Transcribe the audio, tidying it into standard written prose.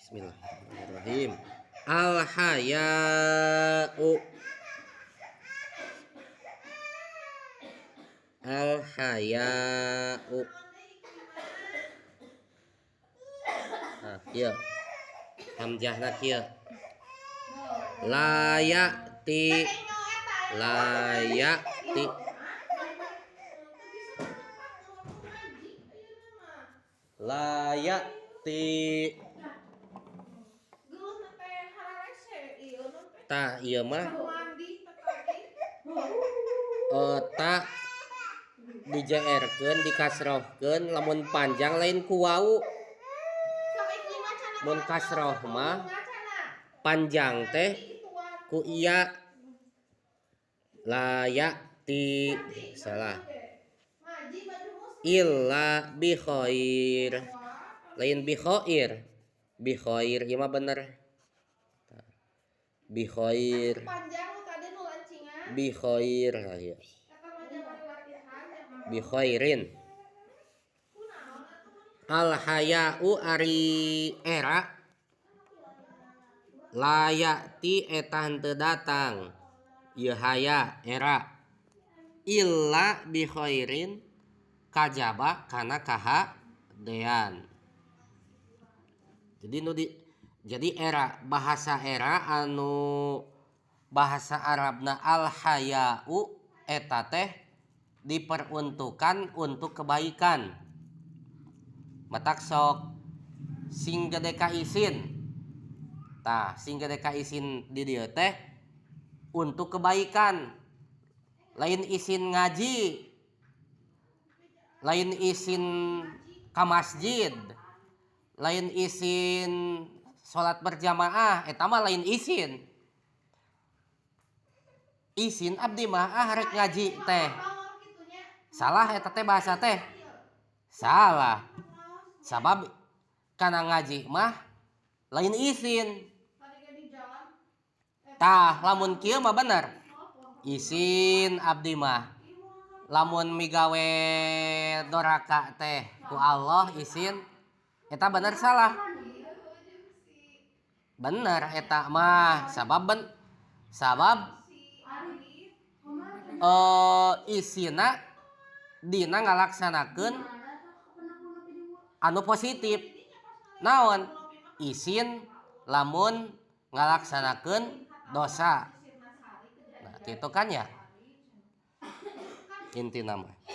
Bismillahirrahmanirrahim. Al haya'u, al haya'u. Nah, kieu hamzahna kieu. Layati, layati, layati. Tah, ieu mah ta dijeerkeun, dikasrohkeun. Lamun panjang lain ku wau. Mun kasroh mah panjang teh ku iya. Layati salah. Illa bi khair, lain bi khair, bi khair ieu mah bener. Bi khair, bi khair, ieu bi khairin. Al haya'u ari era, layati eta henteu datang ieu haya era, illa bi khairin kajaba kana kahadean. Jadi nu di, jadi era, bahasa era anu bahasa Arabna al haya'u eta teh diperuntukkan untuk kebaikan. Matak sok sing gede ka isin. Tah, sing gede ka isin di dieu teh untuk kebaikan. Lain isin ngaji, lain isin ka masjid, lain isin salat berjamaah, eta mah lain isin. Isin abdi mah ah rek ngaji teh. Salah eta teh, bahasa teh. Salah. Sabab kana ngaji mah lain isin. Tah, lamun kieu mah bener. Isin abdi mah. Lamun migawe doraka teh ku Allah isin, eta bener salah? Bener eta mah, sabab sabab isina dina ngalaksanakeun anu positif. Naon? Isin lamun ngalaksanakeun dosa. Nah, gitu kan ya intina mah.